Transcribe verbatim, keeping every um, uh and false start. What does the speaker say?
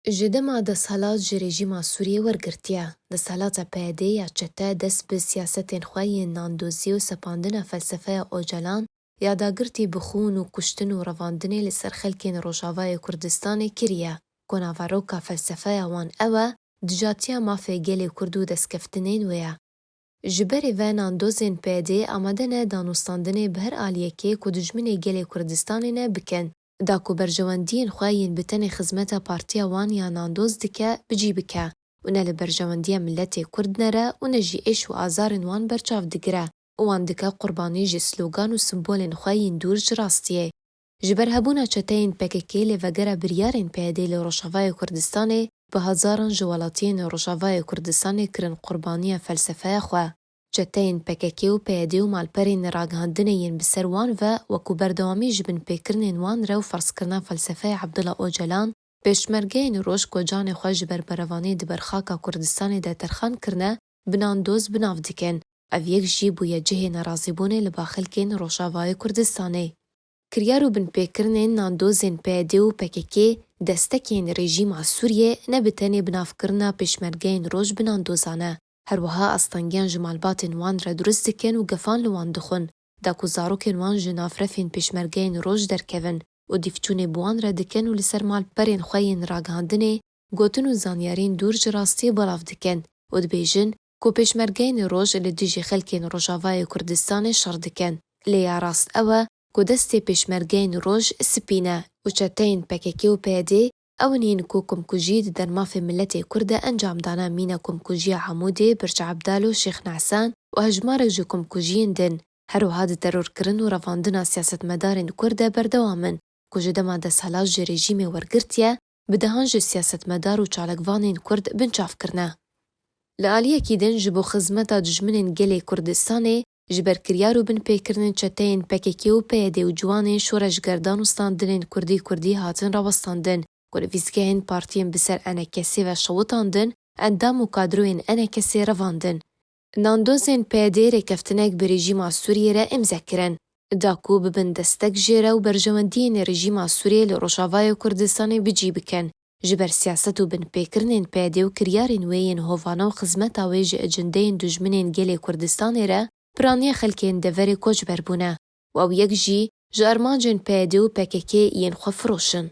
Ji dema desthilat ji rejîma Sûriyê wergirtiye, desthilata P Y D ya çete dest bi siyasetên xwe yên nandozî û sepandina felsefeya Ocalan ya dagirtî bi xûn û kuştin û revandinê li ser xelkên Rojavayê Kurdistanê kiriye, ku naveroka felsefeya wan ew e, dijatiya mafê gelê Kurd û destkeftinên wê ye. Ji berê ve nandozên P Y D amade ne danûstandinê bi her aliyekê ku dijminê gelê Kurdistanê ne bikin, da ku berjewendiyên xwe yên bi tenê xizmeta partiya wan ya nandoz dike, bi cî bike û ne li berjewendiya miletê Kurd nere û ne jî êş û azarên wan berçav digire û wan dike qurbanî ji slogan û simbolên xwe yên dûr ji rastiyê. Ji ber hebûna çeteyên P K K lê vegera biryarên P Y D li Rojavayê Kurdistanê, bi hezaran ji welatiyên Rojavayê Kurdistanê kirin qurbaniya felsefeya xwe. Çeteyên P K K û P Y D û malperên ragihandinê yên bi ser wan ve, wekû berdewamî ji binpêkirinên wan re û ferzkirina felsefeya Abdullah Ocalan, pêşmergeyên roj ku canê xwe ji ber berevaniyê di ber xaka Kurdistanê de terxan kirine, bi nandoz bi nav dikin. Ev yek jî bûye cihê nerazîbûnê li ba xelkên Rojavayê Kurdistanê. Kiryar û binpêkirinên nandozên P Y D û P K K destekên rejîma Sûriyê ne bi tenê binavkirina pêşmergeyên roj bi nandozan e. Her wiha astengiyan ji malbatên wan re dirust dikin û gefan li wan dixwin, da ku zarokên wan ji nav refên pêşmergeyên roj derkevin û dîvçûnê bi wan re dikin û li ser malperên xwe yên ragihandinê gotin û zanyariyên dûr ji rastiyê belav dikin û dibêjin ku pêşmergeyên roj li dijî xelkên Rojavayê Kurdistanê şer dikin. Lê ya rast ew e ku destê pêşmergeyên roj spî ne û çeteyên P K K û P Y D ew in yên ku komkujî di dermafê miletê Kurd de encam dane, mîna komkujiya Amûdê, Birca Ebdal û Şêx Nesan û hejmarek ji komkujiyên din. Her wiha di terorkirin û revandina siyasetmedarên Kurd de berdewam in ku ji dema desthilat ji rejîmê wergirtiye, bi dehan ji siyasetmedar û çalakvanên Kurd binçav kirine. Li aliyekî din ji bo xizmeta dijminên gelê Kurdistanê, ji ber kiryar û binpêkirinên çeteyên P K K û P Y D û ciwanên şoreşger danûstandinên Kurdî Kurdî hatin rawestandin, ku nivîsgehên partiyên bi ser E N K S'ê ve şewitandin, endam û kadroyên E N K S'ê revandin. Nandozên P Y D rêkeftinek bi rejîma Sûriyê re îmze kirin, da ku bibin destek jê re û berjewendiyên rejîma Sûriyê li Rojavayê Kurdistanê bi cî bikin. Ji ber siyaset û binpêkirinên P Y D û kiryarên wê yên hovane û xizmeta wê ji ecindeyên dijminên gelê Kurdistanê re, piraniya xelkên deverê koçber bûne û ew yek jî ji armancên P Y D û P K K yên xwefiroş in.